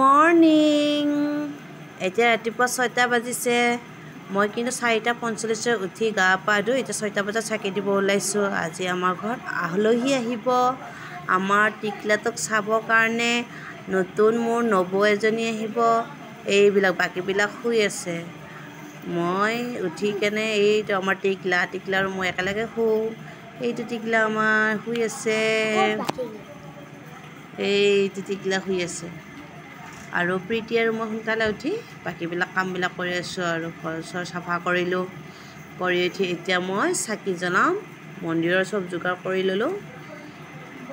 Morning. এতিয়া ৰাতিপুৱা 6টা বাজিছে। মই কিন্তু 4:45 উঠি গা পা ধুই এতিয়া 6টা বজাত চাকি দিব ওলাইছোঁ। আজি আমাৰ ঘৰত আলহী আহিব, আমাৰ টিকলাটোক চাবৰ কাৰণে নতুন মোৰ নবৌ এজনী আহিব। এইবিলাক বাকীবিলাক শুই আছে। মই উঠি কেনে এইটো আমাৰ টিকলা, টিকলা আৰু মই একেলগে শুওঁ। এইটো টিকলা আমাৰ শুই আছে, এইটো টিকলা শুই আছে। আৰু প্ৰীতি আৰু মই সোনকালে উঠি বাকীবিলাক কামবিলাক কৰি আছোঁ আৰু ঘৰ চৰ চাফা কৰিলোঁ। কৰি উঠি এতিয়া মই চাকি জ্বলাম, মন্দিৰৰ চব যোগাৰ কৰি ল'লোঁ।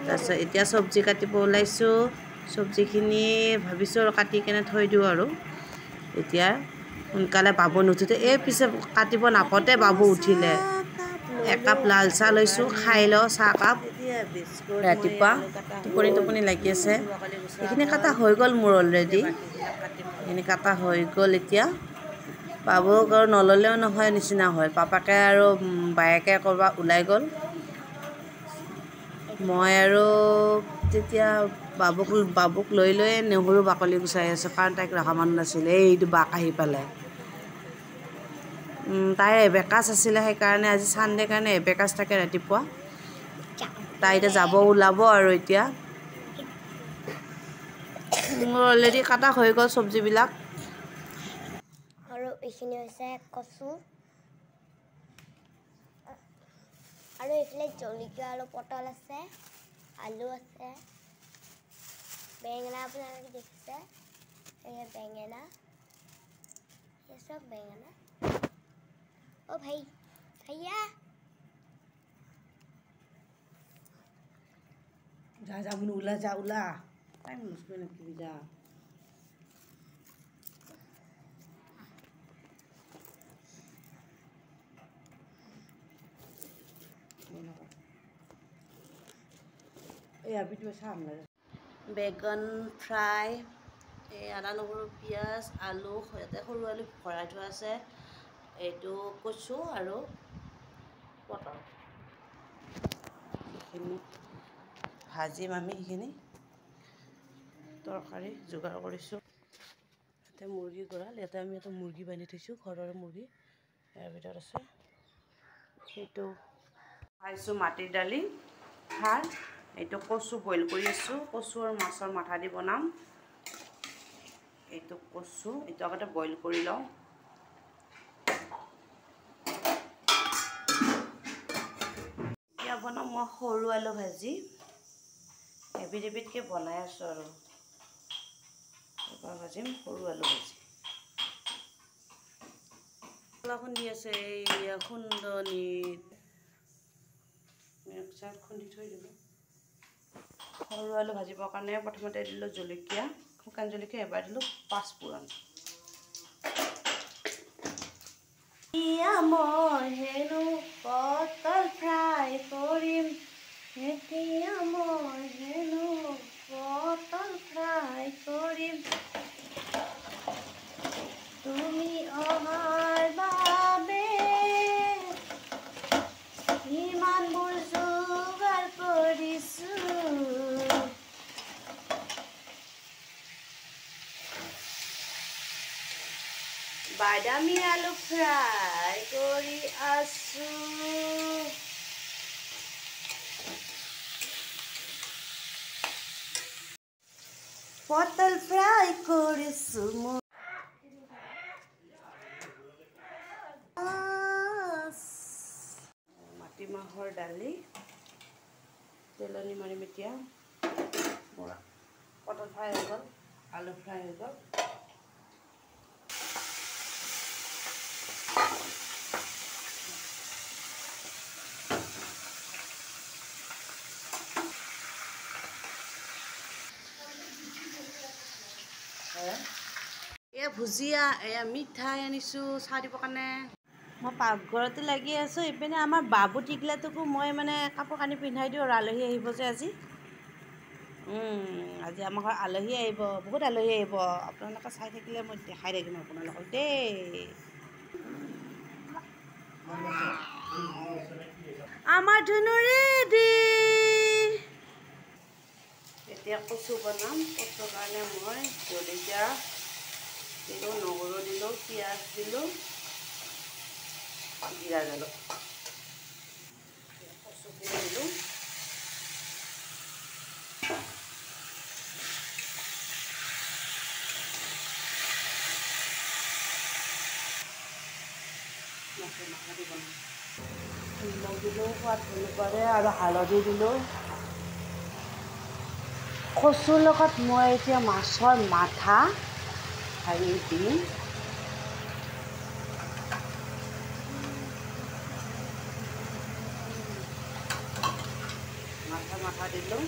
তাৰপিছত এতিয়া চব্জি কাটিব ওলাইছোঁ। চব্জিখিনি ভাবিছোঁ আৰু কাটি কেনে থৈ দিওঁ আৰু এতিয়া সোনকালে বাবু নুঠোতে এই পিছে কাটিব নাপাওঁতে বাবু উঠিলে। একাপ লাল চাহ লৈছোঁ, খাই লওঁ চাহকাপ। ৰাতিপুৱা টোপনি টোপনি লাগি আছে। এইখিনি কাটা হৈ গ'ল মোৰ অলৰেডি, এইখিনি কাটা হৈ গ'ল। এতিয়া বাবুক আৰু নল'লেও নহয় নিচিনা হ'ল। পাপাকে আৰু বায়েকে ক'ৰবাত ওলাই গ'ল। মই আৰু তেতিয়া বাবুক লৈ লৈ নহৰু বাকলি গুচাই আছোঁ, কাৰণ তাইক ৰখা মানুহ নাছিলে। এইটো বাক আহি পালে। তাইৰ এবেকাছ আছিলে, সেইকাৰণে আজি ছানডে কাৰণে এবেকাছ থাকে ৰাতিপুৱা। তাই এতিয়া যাব ওলাব আৰু এতিয়া মোৰ অলৰেডি কাটা হৈ গ'ল চব্জিবিলাক। আৰু এইখিনি হৈছে কচু, আৰু এইফালে জলকীয়া আৰু পটল আছে, আলু আছে, বেঙেনা আপোনালোকে দেখিছে, এয়া বেঙেনা, এই চব বেঙেনা। অ ভাই ভাইয়া যা যা মুনু ওলা, যা ওলা, টাইম লুজ কৰি নাথাকিবি, যা। বেগন ফ্ৰাই, এই আদা নহৰু পিঁয়াজ আলু, ইয়াতে সৰু আলু ভৰাই থোৱা আছে। এইটো কচু আৰু পটল এইখিনি ভাজিম আমি। সেইখিনি তৰকাৰী যোগাৰ কৰিছোঁ। ইয়াতে মুৰ্গী গঁৰাল, ইয়াতে আমি এটা মুৰ্গী বান্ধি থৈছোঁ, ঘৰৰে মুৰ্গী ইয়াৰ ভিতৰত আছে। সেইটো খাইছোঁ মাটিৰ দালি খাৰ। এইটো কচু বইল কৰি আছোঁ, কচু আৰু মাছৰ মাথা দি বনাম। এইটো কচু এইটো আগতে বইল কৰি লওঁ। এতিয়া বনাম মই সৰু আলু ভাজি, এবিধ এবিধকৈ বনাই আছোঁ আৰু। এবাৰ ভাজিম সৰু আলু ভাজি। খুন্দি আছে এইয়া খুন্দনিত, মিক্সাৰত খুন্দি থৈ দিলোঁ। সৰু আলু ভাজিবৰ কাৰণে প্ৰথমতে দিলোঁ জলকীয়া, শুকান জলকীয়া এবাৰ দিলোঁ, পাঁচফোৰণ। মই হেনো পটল ফ্ৰাই কৰিম, এতিয়া মই হেনো পটল ফ্ৰাই কৰিম, তুমি অহাৰ বাবে ইমানবোৰ যোগাৰ কৰিছোঁ। বাদামী আলু ফ্ৰাই কৰি আছোঁ। পটল ফ্ৰাই কৰিছোঁ মই। মাটিমাহৰ দালি তেলনি মাৰিম এতিয়া। পটল ফ্ৰাই হৈ গ'ল, আলু ফ্ৰাই হৈ গ'ল। এয়া ভুজিয়া, এয়া মিঠাই আনিছোঁ চাহ দিবৰ কাৰণে। মই পাকঘৰতে লাগি আছোঁ। ইপিনে আমাৰ বাবু টিকলাটোকো মই মানে কাপোৰ কানি পিন্ধাই দিওঁ আৰু আলহী আহিব যে আজি। আজি আমাৰ ঘৰত আলহী আহিব, বহুত আলহী আহিব। আপোনালোকে চাই থাকিলে মই দেখাই থাকিম আপোনালোকক দেই। আমাৰ ধুনু ৰেডি। এতিয়া কচু বনাম। কচুৰ কাৰণে মই জলকীয়া জলকীয়া দিলোঁ, নহৰু দিলোঁ, পিঁয়াজ দিলোঁ, জিৰা জালুক, কচুখিনি দিলোঁ। মাছৰ মাথা দি বনাম। নিমখ দিলোঁ সোৱাদ অনুসাৰে আৰু হালধি দিলোঁ। কচুৰ লগত মই এতিয়া মাছৰ মাথা ভাঙি দিম। মাছৰ মাথা দিলোঁ,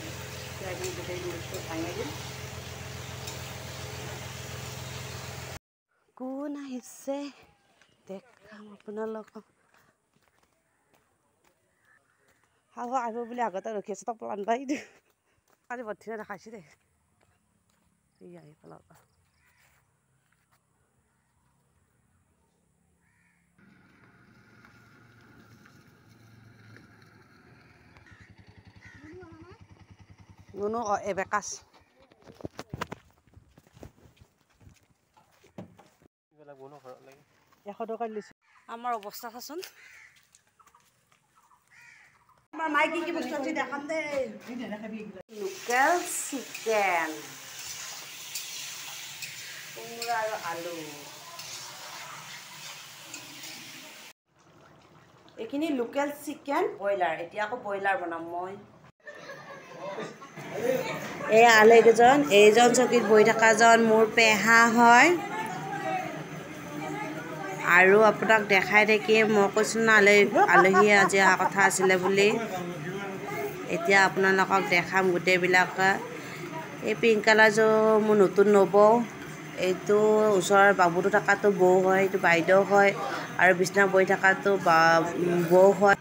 গোটেই বস্তু ভাঙি দিম। কোন আহিছে দেখাম আপোনালোকক। শাহু আহিব বুলি আগতে ৰখি আছোঁ, তপলা আনবা। আজি বৰ ধুনীয়া দেখাইছে দেই। এই আহি পেলাব। নুনু এবেকাছ 100 টকা লৈছোঁ। আমাৰ অৱস্থা চাচোন। আমাৰ মায়ে কি কি বস্তু আনিছে দেখাম দেই। লোকেল চিকেন, কোমোৰা আৰু আলু। এইখিনি লোকেল চিকেন, ব্ৰইলাৰ। এতিয়া আকৌ ব্ৰইলাৰ বনাম মই। এই আলহীকেইজন, এইজন চকীত বহি থকাজন মোৰ পেহা হয়। আৰু আপোনাক দেখাই থাকিম। মই কৈছোঁ ন, আলহী আজি অহা কথা আছিলে বুলি। এতিয়া আপোনালোকক দেখাম গোটেইবিলাক। এই পিংক কালাৰযোৰ মোৰ নতুন নবৌ। এইটো ওচৰৰ বাবুটো থকাটো বৌ হয়, এইটো বাইদেউ হয় আৰু বিচনা বহি থকাটো বা বৌ হয়।